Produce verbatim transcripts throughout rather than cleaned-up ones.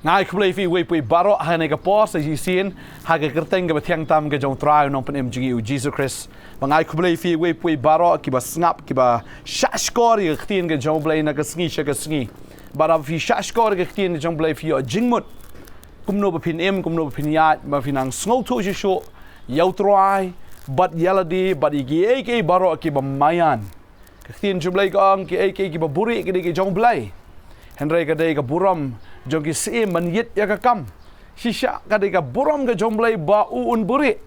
Nga ai khublei ïa phi uwei pa uwei baroh ha kane ka por sa shisien, ha ka kyrteng kaba thiang tam ka jong u Trai u Nongpynim jong ngi u Jisu Khrist. Ba nga ai khublei ïa phi uwei pa uwei baroh kiba sngap, kiba shahshkor ïa ka ktien ka jong u Blei na ka sngi sha ka sngi. Bad haba phi shahshkor ïa ka ktien ka jong u Blei phi ïoh jingmut kumno ba phin im, kumno ba phin ïaid, ba phin nang sngewthuh shuh shuh ïa u Trai, bad ïa lade, bad ïa kiei kiei baroh kiba maïan. Ka ktien jong u Blei ka ong, kiei kiei kiba buhrieh ki dei ki jong u Blei. Hynrei ka dei ka burom jong ki syiem ban ïit ïa ka kam. Shisha ka dei ka burom ka jong u Blei ba u un buhrieh.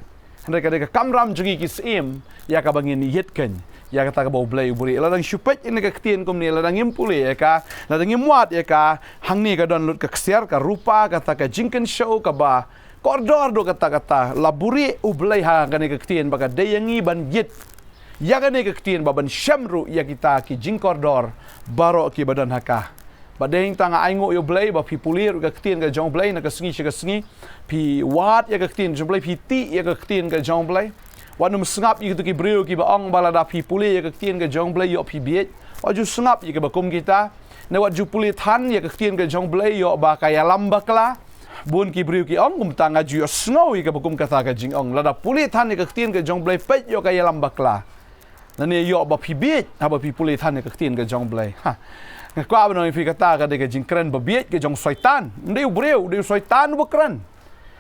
Hynrei ka dei ka kamram jong ngi ki syiem ïa kaba ngin ïit kein ïa kata kaba u Blei u buhrieh. Lada ngi shu peit ïa kane ka ktien kumne, lada ngim pule ïa ka, lada ngim wad ïa ka, hangne ka don lut ka ksiar, ka rupa, kata ka jingkynshew kaba kordor haduh katta katta. La buhrieh u Blei ha kane ka ktien, ba ka dei ïa ngi ban ïit ïa kane ka ktien, bad ban shem ruh ïa kita ki jingkordor baroh kiba don ha ka. Bad dei tang nga ainguh ïa u Blei ba phi pule ruh ka ktien ka jong u Blei na ka sngi sha ka sngi. Phi wad ïa ka ktien jong u Blei, phi tih ïa ka ktien ka jong u Blei. Wat nym sngap ïa kito ki briew kiba ong ba lada phi pule ïa ka ktien ka jong u Blei ïoh phi bieit. Wat ju sngap ïa kiba kum kita. Ne wat ju pule than ïa ka ktien ka jong u Blei ïoh ba ka ïalam bakla. Bun ki briew ki ong, kumta nga ju ïohsngew ïa kaba kum kata ka jingong. Lada pule than ïa ka ktien ka jong u Blei, peit ïoh ka ïalam bakla. Lane ïoh ba phi bieit haba phi pule than ïa ka ktien ka jong u Blei. Ha. Nga kwah ban ong ïa phi, kata ka dei ka jingkren babieit ka jong u Soitan. Ym dei u briew, u dei u Soitan uba kren.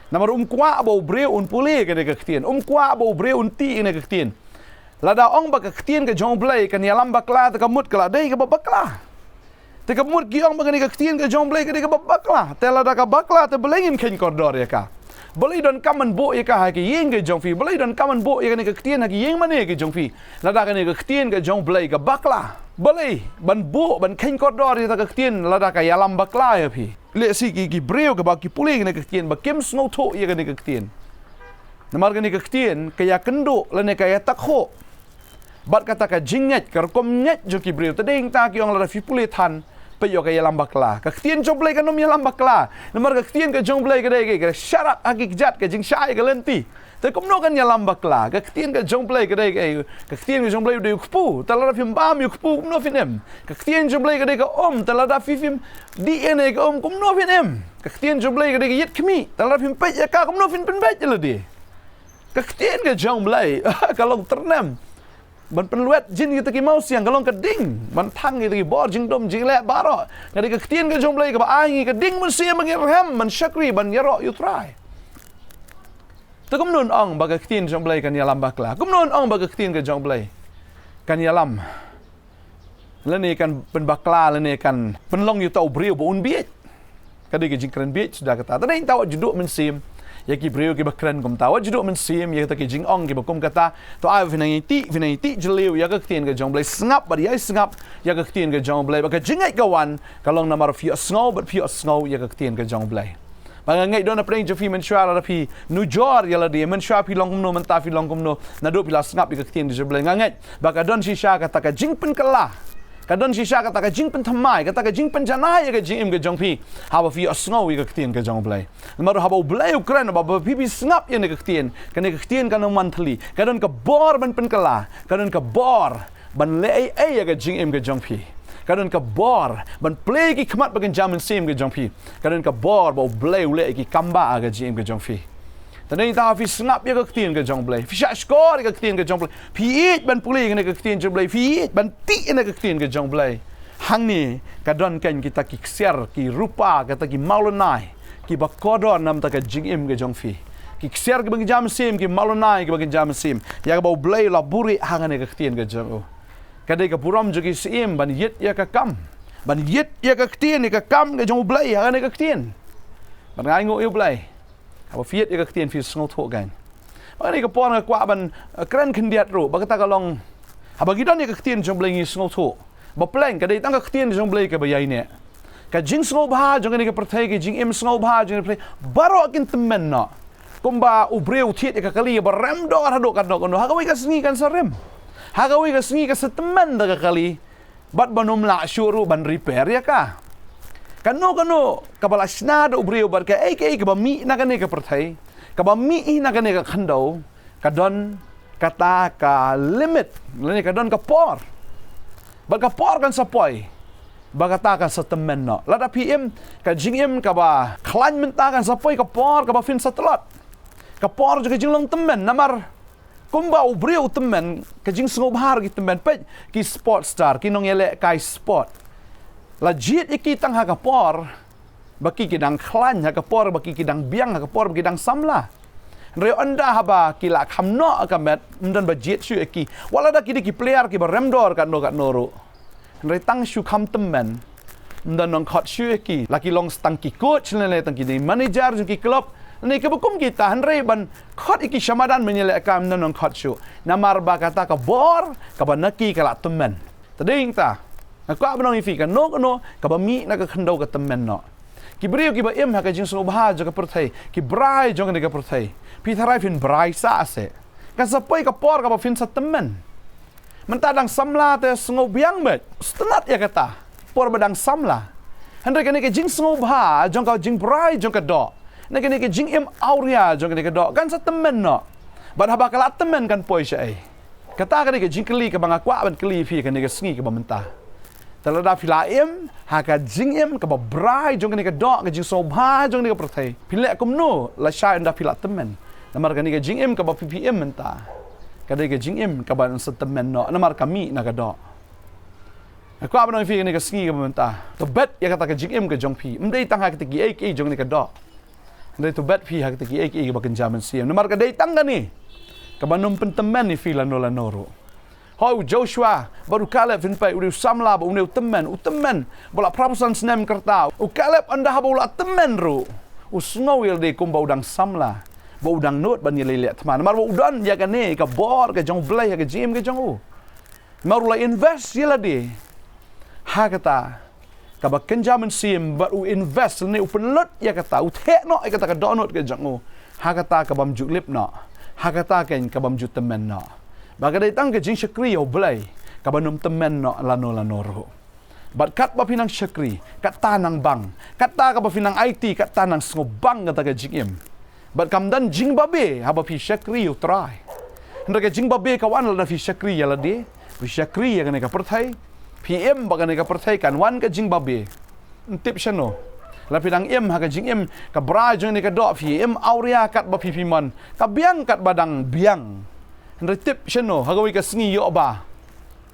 Namar um kwah ba u briew un pule ïa kane ka ktien. Um kwah ba u briew un tih ïa kane ka ktien. Lada ong ba ka ktien ka jong u Blei kan ïalam bakla, te ka mut ka la dei kaba bakla. Te ka mut ki ong ba kane ka ktien ka jong u Blei ka dei kaba bakla. Te lada ka bakla, te balei ngin kheiñ kordor ïa ka? Balei donkam ban buh ïa ka ha ka ïing ka jong phi? Balei donkam ban buh ïa kane ka ktien ha ka ïing mane ka jong phi, lada kane ka ktien ka jong u Blei ka bakla? Balei ban buh, ban kheiñ kordor ïa kata ka ktien lada ka ïalam bakla ïa phi? Lehse shisha ki, ki briew kiba ki pule ïa kane ka ktien ba kim sngewthuh ïa kane ka ktien. Namar kane ka ktien ka ïakynduh lane ka ïatakhuh bad kata ka jingngeit, ka rukom ngeit jong ki briew. Te dei tang ki ong lada phi pule than, peit ïoh ka ïalam bakla. Ka ktien jong u Blei kan ym ïalam bakla. Namar ka ktien ka jong u Blei ka dei ka, ka sharak ha ki kjat, ka jingshai ka lynti. Te kumno kan ïalam bakla? Ka ktien ka jong u Blei ka dei ka, ka ktien ka jong u Blei u dei u kpu. Te lada phim bam ïa u kpu, kumno phin im? Ka ktien jong u Blei ka dei ka um. Te lada phi phim dih ïa kane ka um, kumno phin im? Ka ktien jong u Blei ka dei ka ïit khmih. Te lada phim peit ïa ka, kumno phin pynbeit ïa lade? Ka ktien ka jong u Blei ka long tyrnem ban pynlwet jin kita ki mawsiang, ka long ka ding ban thang kita ki bor jingdum jingleh baroh. Ka dei ka ktien ka jong u Blei kaba ai ngi ka ding mynsiem ba ngin rhem, ban shakri, ban ïaroh ïa u Trai. Te kumno ong ba ka ktien jong u Blei kan ïalam bakla? Kumno ong ba ka ktien ka jong u Blei kan ïalam lane kan pynbakla lane kan pynlong ïa uta u briew ba un bieit? Ka dei ka jingkren bieit suda kata. Te dei tang wat ju duh mynsiem ïa ki briew kiba kren kumta. Wat ju duh mynsiem ïa kita ki jingong kiba kum kata. To ai phin nang ïa tih, phin nang ïa tih jylliew ïa ka ktien ka jong u Blei. Sngap bad ïai sngap ïa ka ktien ka jong u Blei. Ba ka jingngeit ka wan, ka long namar phi ïohsngew bad phi ïohsngew ïa ka ktien ka jong u Blei. Ba nga ngeit don hapdeng jong phi mynshuwa lada phi nujor ïa lade, mynshuwa phi long kumno, mynta phi long kumno, naduh phi la sngap ïa ka ktien ka jong u Blei. Nga ngeit ba ka don shisha kata ka jingpynkylla, ka don shisha kata ka jingpynthymmai, kata ka jingpynjanai ïa ka jingim ka jong phi haba phi ïohsngew ïa ka ktien ka jong u Blei. Namar haba u Blei u kren, ba, ba phi, phi sngap ïa kane ka ktien, kane ka ktien kan ym wan thylli. Ka don ka bor ban pynkylla, ka don ka bor ban leh ei ei ïa ka jingim ka jong phi. Ka don ka bor ban plie ki khmat ba kynja mynsiem ka jong phi. Ka don ka bor ba u Blei u leh ïa ki kam ba ha ka jingim ka jong phi. Te dei tang phi sngap ïa ka ktien ka jong u Blei, phi shahshkor ïa ka ktien ka jong u Blei, phi ïeit ban pule ïa kane ka ktien jong u Blei, phi ïeit ban tih ïa kane ka ktien ka jong u Blei. Hangne ka don kein kita ki ksiar, ki rupa, kita ki mawlynnai kiba kordor na bynta ka jingim ka jong phi. Ki ksiar kiba kynja mynsiem, ki mawlynnai kiba kynja mynsiem, ïa kaba u Blei u la buhrieh ha kane ka ktien ka jong u. Ka dei ka burom jong ki syiem ban ïit ïa ka kam, ban ïit ïa ka ktien, ïa ka kam ka jong u Blei ha kane ka ktien. Bad nga ainguh ïa u Blei, haba phi ïit ïa ka ktien phi sngewthuh kein. Ba kane ka por nga kwah ban, eh, kren khyndiat ruh ba kata ka long, haba ngi don ïa ka ktien jong u Blei ngi sngewthuh. Ba pleng ka dei tang ka ktien jong u Blei kaba ïaineh. Ka jingsngewbha jong kane ka pyrthei, ka jingim sngewbha jong kane ka pyrthei, baroh kin tymmen noh. Kumba u briew u thied ïa ka kali ba rem dor haduh katno katno, ha kawei ka sngi kan sa rem. Ha kawei ka sngi kan sa tymmen da ka kali. Bad ban ym lah shuh ruh ban repair ïa ka. Kano kano kaba la shna da u briew bad kaei kaei kaba mih na kane ka pyrthei, kaba mih na kane ka khyndew, ka don kata ka limit, lane ka don ka por. Bad ka por kan sa poi. ba kata kan sa tymmen noh. Lada phi im ka jingim kaba khlaiñ mynta, kan sa poi ka por kaba phin sa tlot, ka por jong ka jinglong tymmen. Namar kumba u briew u tymmen, ka jingsngewbha ruh ki tymmen. Peit ki sports star, ki nongïalehkai sport, la jied ïa ki tang ha ka por ba ki ki dang khlaiñ, ha ka por ba ki ki dang biang, ha ka por ba ki dang samla. Hynrei ynda haba ki la kham noh ka met, ym don ba jied shuh ïa ki. Wat lada ki dei ki player kiba rem dor katno katno ruh, hynrei tang shu kham tymmen, ym don nongkhot shuh ïa ki. La ki long tang ki coach lane tang ki dei manager jong ki club lane kaba kum kita, hynrei ban khot ïa ki sha madan ban ïalehkai, ym don nongkhot shuh. Namar ba kata ka bor kaba na ki ka la tymmen. Te dei nangta, nga kwah ban ong ïa phi, kano kano kaba mih na ka khyndew ka tymmen noh. Ki briew kiba im ha ka jingsngewbha jong ka pyrthei, ki brai jong kane ka pyrthei, phi tharai phin brai sah seh? Kan sa poi ka por kaba phin sa tymmen. Mynta dang samla te sngewbiang beit, sngewtynnat ïa kata. Por ba dang samla. Hynrei kane ka jingsngewbha jong ka jingbrai jong ka doh, ne kane ka jingim awria jong kane ka doh, kan sa tymmen noh. Bad haba ka la tymmen, kan poi shaei? Kata ka dei ka jingkylli kaba nga kwah ban kylli ïa phi kane ka sngi kaba mynta. Te lada phi la im ha ka jingim kaba brai jong kane ka doh, ka jingsngewbha jong kane ka pyrthei, phin leh kumno lashai ynda phi la tymmen? Namar kane ka jingim kaba phi, phi im mynta, ka dei ka jingim kaba yn sa tymmen noh, namar ka mih na ka doh. Nga kwah ban ong ïa phi kane ka sngi kaba mynta, to bet ïa kata ka jingim ka jong phi, ym dei tang ha kita kiei kiei jong kane ka doh. Hynrei to bet phi ha kita kiei kiei kiba kynja mynsiem. Namar ka dei tang kane kaban ym pyntymmen ïa phi lano lano ruh. Hooid, u Joshua bad u Kaleb, phin peit, u dei u samla bad une u tymmen, u tymmen ba la phra phew san snem ka rta. U Kaleb, ynda haba u la tymmen ruh, u sngew ïa lade kumba u dang samla, ba u dang nud ban ïaleh leh thma, namar ba u don ïa kane ka bor ka jong U Blei ha ka jingim ka jong u. Namar u la invest ïa lade ha kata kaba kynja mynsiem, bad u invest lane u pynlut ïa kata, u theh noh ïa kata ka dohnud ka jong u ha kata kabym ju lip noh, ha kata keiñ kabym ju tymmen noh. Ba ka dei tang ka jingshakri ïa U Blei kaban ym tymmen noh lano lano ruh. Bad katba phi nang shakri, katta nang bang, katta kaba phi nang aiti, katta nang sngewbang kata ka jingim. Bad kam don jingbabe haba phi shakri ïa U Trai. Hynrei ka jingbabe ka wan lada phi shakri ïa lade, phi shakri ïa kane ka pyrthei. Phi im ba kane ka pyrthei kan wan ka jingbabe. Ym tip shano. Lada phi dang im ha ka jingim ka brai jong kane ka doh, phi im awria katba phi, phi mon, ka biang katba dang biang. Hynrei tip shano, ha kawei ka sngi ïoh ba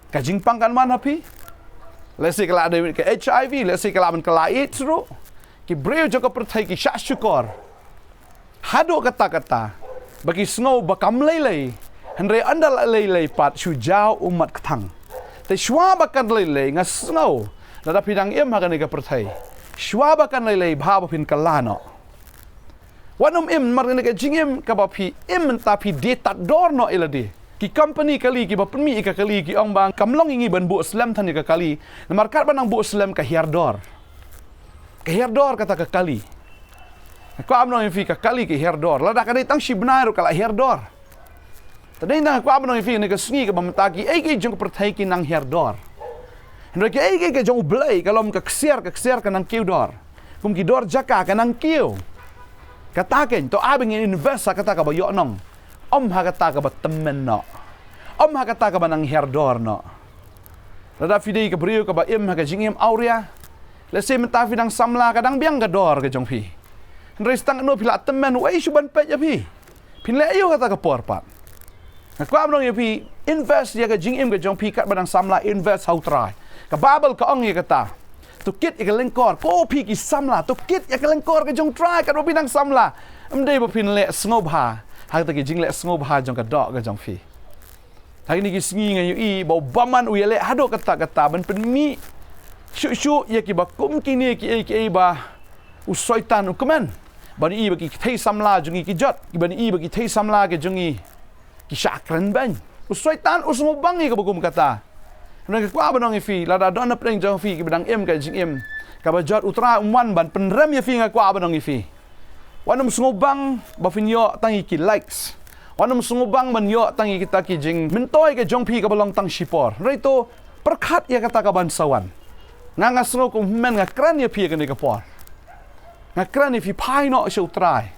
ka jingpang kan wan ha phi. Lehse ka lah dei ka H I V, lehse ka lah ban ka la AIDS ruh. Ki briew jong ka pyrthei ki shah shukor haduh katta katta ba ki sngew ba kam lei lei. Hynrei ynda la lei lei pat, shu jaw ummat kthang. Te shuwa ba kan lei lei, nga sngew, lada phi dang im ha kane ka pyrthei, shuwa ba kan lei lei, bha ba phin kylla noh. Wat nym im, namar kane ka jingim kaba phi im mynta, phi die tad dor noh ïa lade. Ki company kali kiba pynmih ïa ka kali ki ong ba kam long ïa ngi ban buh slem than ïa ka kali, namar katba nang buh slem ka hiar dor. Ka hiar dor kata ka kali. Nga kwah ban ong ïa phi, ka kali ka hiar dor. Lada ka dei tang shi bnai ruh ka la hiar dor. Te dei nangta nga kwah ban ong ïa phi, kane ka sngi kaba mynta, kiei kiei jong ka pyrthei ki nang hiar dor. Hynrei kiei kiei ka jong U Blei ka long ka ksiar, ka ksiar ka nang kiew dor. Kum ki dor jaka ka nang kiew. Kata keiñ, to ai ba ngin invest ha kata kaba ïoh nong, ym ha kata kaba tymmen noh, ym ha kata kaba nang hiar dor noh. Lada phi dei ka briew kaba im ha ka jingim awria, lehse mynta phi dang samla, ka dang biang ka dor ka jong phi. Hynrei tang katno phi la tymmen, uei shu ban peit ïa phi? Phin leh aïu kata ka por pat? Nga kwah ban ong ïa phi, invest ïa ka jingim ka jong phi katba dang samla, invest ha U Trai. Ka Baibl ka ong ïa kata, to kit ïa ka lyngkor, ko phi ki samla, to kit ïa ka lyngkor ka jong U Trai katba phi dang samla. Ym dei ba phin leh sngewbha ha kata ka jingleh sngewbha jong ka doh ka jong phi. Ha kine ki sngi nga ïohi ba u bymman u ïaleh haduh katta katta ban pynmih shuh shuh ïa kiba kum kine kiei kiei ba u Soitan u kmen. Ban ïohi ba ki kthei samla jong ngi ki jot, kiban ïohi ba ki kthei samla ki jong ngi ki shah kren beiñ. U Soitan u sngewbang ïa kaba kum kata. Hynrei nga kwah ban ong ïa phi, lada don napdeng jong phi kiba dang im ka jingim kaba jot, U Trai um wan ban pynrem ïa phi, nga kwah ban ong ïa phi. Wat nym sngewbang ba phin ïoh tang ïa ki likes. Wat nym sngewbang ban ïoh tang ïa kita ki jingmyntoi ka jong phi kaba long tang shipor. Hynrei to pyrkhat ïa kata kaban sa wan. Nga, nga sngew kum hynmen nga kren ïa phi ïa kane ka por. Nga kren ïa phi, phai noh sha U Trai.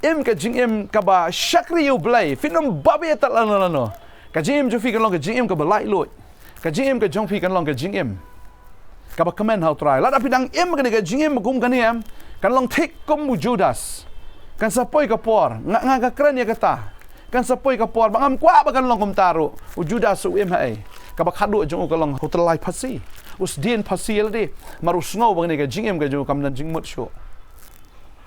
Im ka jingim kaba shakri ïa U Blei, phin ym babe tad lano lano. Ka jingim jong phi kan long ka jingim kaba laitluid. Ka jingim ka jong phi kan long ka jingim kaba kmen ha u Trai. Lada phi dang im kane ka jingim kum kane em, kan long thik kum u Judas. Kan sa poi ka por, nga, nga ka kren ïa kata. Kan sa poi ka por ba ngam kwah ba kan long kumta ruh. U Judas u im haei? Kaba khadduh jong u ka long u tyllai phasi, u sdien phasi ïa lade. Mar u sngew ba kane ka jingim ka jong u kam don jingmut shuh.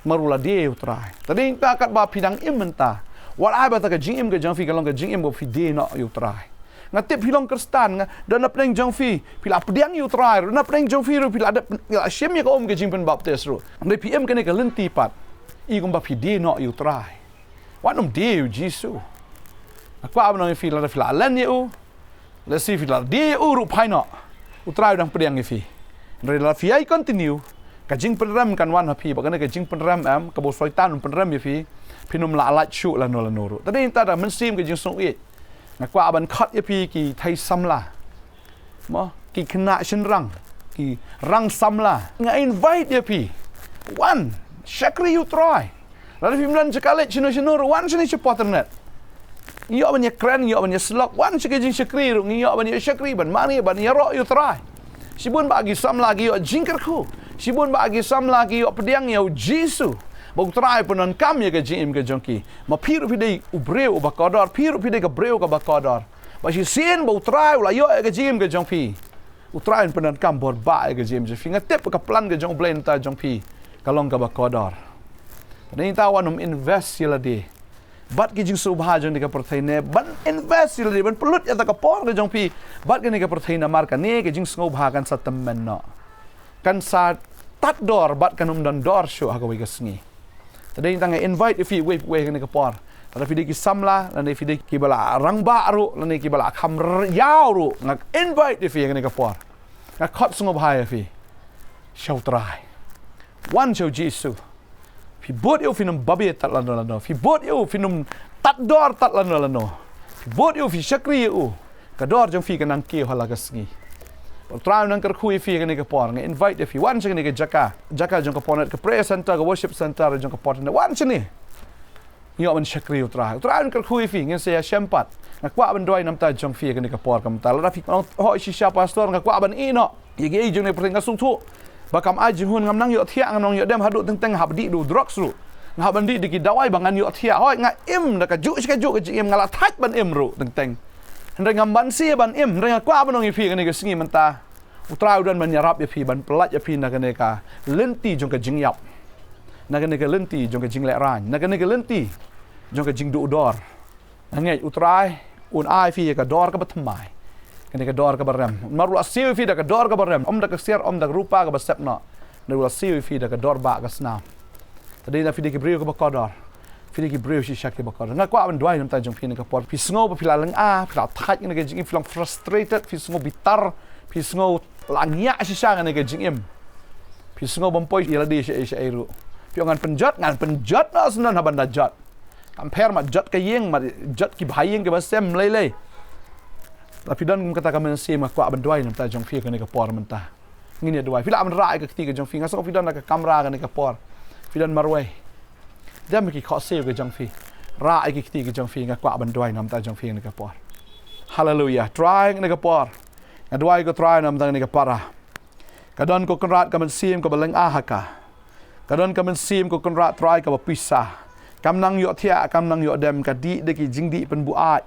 Mar u la die ïa u Trai. Te dei ta katba phi dang im mynta, wat ai ba ta ka jingim ka jong phi ka long ka jingim ba phi die noh ïa u Trai. Nga tip phi long Khristan, nga don na pdeng jong phi, phi la pdiang ïa u Trai ruh, na pdeng jong phi ruh phi la dep, phi la shim ïa ka um ka jingpynbaptis ruh. Hynrei phi im kane ka lynti pat, i kumba phi die noh ïa u Trai. Wat nym die ïa u Jisu. Nga kwah ban ong ïa phi, lada phi la len ïa u, lehse phi la die ïa u ruh phai noh, u Trai u dang pdiang ïa phi. Hynrei lada phi ïai continue, ka jingpynrem kan wan ha phi, ba kane ka jingpynrem em, kaba u Soitan u pynrem ïa phi, phin ym lah lait shuh lano lano ruh. Te dei ta da mynsiem ka jingsngewsih. Nga kwah ban khot ïa phi ki thei samla, mo, ki khynnah shynrang, ki rang samla. Nga invite ïa phi, wan shakri ïa u Trai. Lada phim don jaka leit shano shano ruh, wan shane sha Paternet. Ngi ïoh ban ïakren, ngi ïoh ban ïasyllok, wan sha ka jingshakri ruh, ngi ïoh ban ïashakri, ban mane, ban ïaroh ïa u Trai. Shibun bah ki samla ki ïoh jingkyrkhu. Shibun bah ki samla ki ïoh pdiang ïa u Jisu, ba u Trai u pyndonkam ïa ka jingim ka jong ki. Ma phi ruh phi dei u briew uba kordor, phi ruh phi dei ka briew kaba kordor. Ba shisien ba u Trai u la ïoh ïa ka jingim ka jong phi, u Trai un pyndonkam bor bha ïa ka jingim jong phi. Nga tip ka plan ka jong u Blei na bynta jong phi ka long kaba kordor. Te dei ta, wat nym invest ïa lade bad ki jingsngewbha jong kane ka pyrthei, ne ban invest ïa lade, ban pynlut ïa ta ka por ka jong phi bad kane ka pyrthei, namar kane ka jingsngewbha kan sa tymmen noh. Kan sa tad dor bad kan ym don dor shuh ha kawei ka sngi. Te dei ta, nga invite ïa phi uwei pa uwei ha kane ka por. Lada phi dei ki samla, lane phi dei kiba la rangbah ruh, lane kiba la kham r-, ïaw ruh, nga invite ïa phi ha kane ka por. Nga khot sngewbha ïa phi sha u Trai. Wan sha u Jisu. Phi bud ïa u, phin ym babe tad lano lano. Phi bud ïa u, phin ym tad dor tad lano lano. Phi bud ïa u, phi shakri ïa u, ka dor jong phi ka nang kiew ha la ka sngi. U Trai u nang kyrkhu ïa phi ha kane ka por. Nga invite ïa phi, wan sha kane ka jaka, jaka jong ka Paternet, ka prayer center, ka worship center jong ka Paternet. Wan shane. Ngi ïoh ban shakri ïa u Trai. U Trai un kyrkhu ïa phi, ngin sa ïashem pat. Nga kwah ban duwai na bynta jong phi ha kane ka por. Kumta lada phi ong, hooid shisha pastor, nga kwah ban ïeh noh ïa kiei jong kane ka pyrthei, nga sngewthuh ba kam ai jinghun, ngam nang ïohthiah, ngam nang ïoh dem haduh teng teng, nga hap dih da u drugs ruh, nga hap ban dih da ki dawai ba ngan ïohthiah. Hooid, nga im da kajuh shi kajuh ka jingim, nga la thait ban im ruh teng teng. Hynrei ngam banse ban im. Hynrei nga kwah ban ong ïa phi ha kane ka sngi mynta, u Trai u don ban ïarap ïa phi, ban pyllait ïa phi na kane ka lynti jong ka jingïap, na kane ka lynti jong ka jinglehraiñ, na kane ka lynti jong ka jingduh dor. Nga ngeit u Trai un ai phi ïa ka dor kaba thymmai, kane ka dor kaba rem. Namar u la siew ïa phi da ka dor kaba rem, ym da ka ksiar, ym da ka rupa kaba sep noh. Hynrei u la siew ïa phi da ka dor bah ka snam. Te dei na phi dei ki briew kiba kordor. Phi dei ki briew shisha kiba kordor. Nga kwah ban duwai na bynta jong phi ha kane ka por. Phi sngew ba phi la lynga, phi la thait ha kane ka jingim, phi long frustrated, phi sngew bitar, phi sngew la ngiah shisha ha kane ka jingim. Phi sngew bym poi ïa lade shaei shaei ruh. Phi ong, ngan pynjot, ngan pynjot noh syndon ha ban da jot. Kam pher, ma jot ka ïing, ma jot ki bha ïing kiba sem lei lei. Lada phi don kum kata ka mynsiem, nga kwah ban duwai na bynta jong phi ha kane ka por mynta. Ngin ïa duwai. Phi lah ban rah ïa ka kti ka jong phi. Nga sngew phi don ha ka kamra ha kane ka por. Phi don marwei. Dem ha ki khohsiew ka jong phi. Rah ïa ki kti ka jong phi. Nga kwah ban duwai na bynta jong phi ha kane ka por. Haleluia. Trai, ha kane ka por nga duwai, ko Trai, na bynta kane ka para. Ka don, ko Kynrad, ka mynsiem kaba lynga ha ka. Ka don ka mynsiem, ko Kynrad Trai, kaba pisa. Kam nang ïohthiah, kam nang ïoh dem, ka dih da ki jingdih pynbuaid,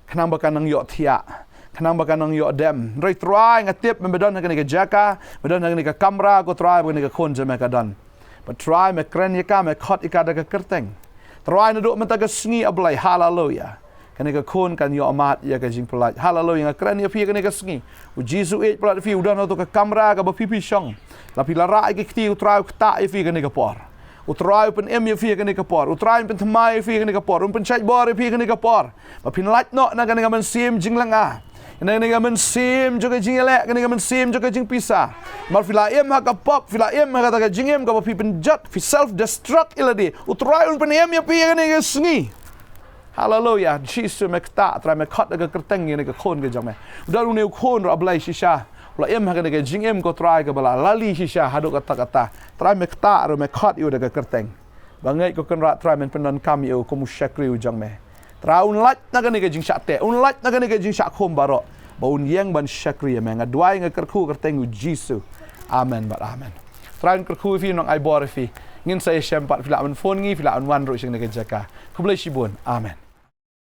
khnang ba ka nang ïohthiah, khnang ba ka nang ïoh dem. Hynrei Trai, nga tip me ba don ha kane ka jaka, ba don ha kane ka kamra, ko Trai, ba kane ka khun jong me ka don. Bad Trai, me kren ïa ka, me khot ïa ka da ka kyrteng. Trai, naduh mynta ka sngi, A Blei, haleluia, kane ka khun kan ïoh mad ïa ka jingpyllait. Haleluia, nga kren ïa phi ha kane ka sngi. U Jisu u ïeit palat ïa phi, u don hato ka kamra kaba phi phi shong. Lada phi la rah ïa ki kti, u Trai u ktah ïa phi ha kane ka por. U Trai u pynim ïa phi ha kane ka por. U Trai un pynthymmai ïa phi ha kane ka por. Un pynshait bor ïa phi ha kane ka por. Ba phin lait noh na kane ka mynsiem jinglynga, na kane ka mynsiem jong ka jingïaleh, kane ka mynsiem jong ka jingpisa. Namar phi la im ha ka pop, phi la im ha kata ka jingim kaba phi pynjot, phi self destruct ïa lade. U Trai un pynim ïa phi ha kane ka sngi. Haleluia. Jisu, me ktah, Trai, me khot da ka kyrteng ïa kane ka khun ka jong me. U don une u khun ruh, A Blei, shisha u la im ha kane ka jingim, ko Trai, kaba la lali shisha haduh katta katta. Trai, me ktah ruh, me khot ïa u da ka kyrteng. Ba ngeit, ko Kynrad Trai, men pyndonkam ïa u kum u shakri u jong me. Trai, un lait na kane ka jingshah teh, un lait na kane ka jingshah khum baroh, ba un ïeng ban shakri ïa me. Nga duwai, nga kyrkhu ha ka kyrteng u Jisu. Amen bad amen. Trai un kyrkhu ïa phi, nang ai bor ïa phi. Ngin sa ïashem pat, phi lah ban phone ngi, phi lah ban wan ruh sha kane ka jaka. Khublei shibun. Amen.